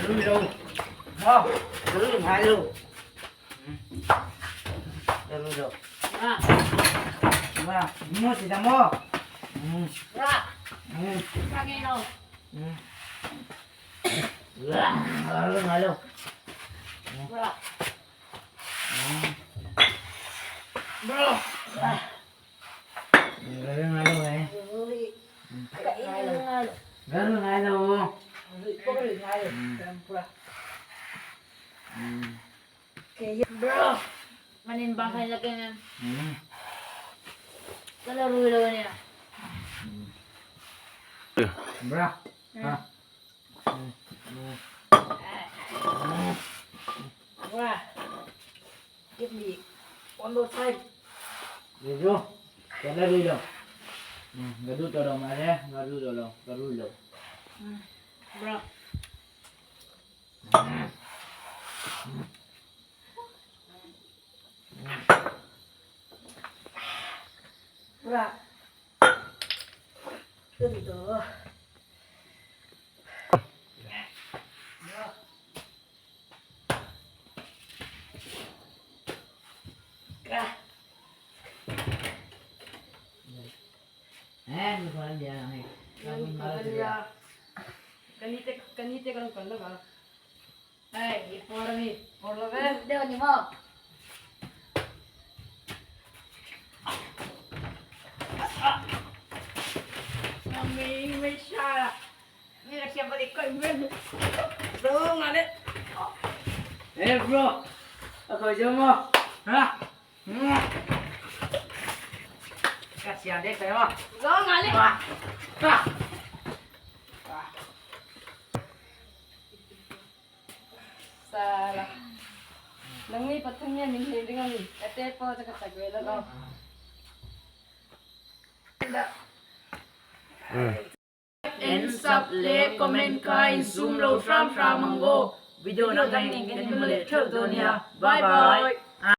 Rui lo. Mo. Rui ngai lo. Rui lo. Ma, mo si mo. Ra. Ra nghe đâu. Rui ngai lo. Ra. Bro. Rui ngai lo eh. Rui ngai lo. Bro. Manin bang khai lagi na. Kala rui lo niya. Bra. Ha. Bro. Give me one more time. Rui. Kala rui lo. Gadu to lo ma le. Gadu to lo. Gadu lo. Bro. Bro. Good to. Eh, mi ko dia ni. Kanite kanite kan kan la. Hey, for me. For la ve. Đeo ni mo. Mami, may siya. May siya balik ko. Bro, ngale. Eh, bro. Ako jo mo. Ha. Kasihan deh saya mo. Bro, ngale. Ha. Sala. Nang ni pathum ya min he ringa ni. Ate po ta ka tagwe la lo. En sub le comment kai zoom lo tram tram mango. Video na kai kan male theu do nia. Bye bye.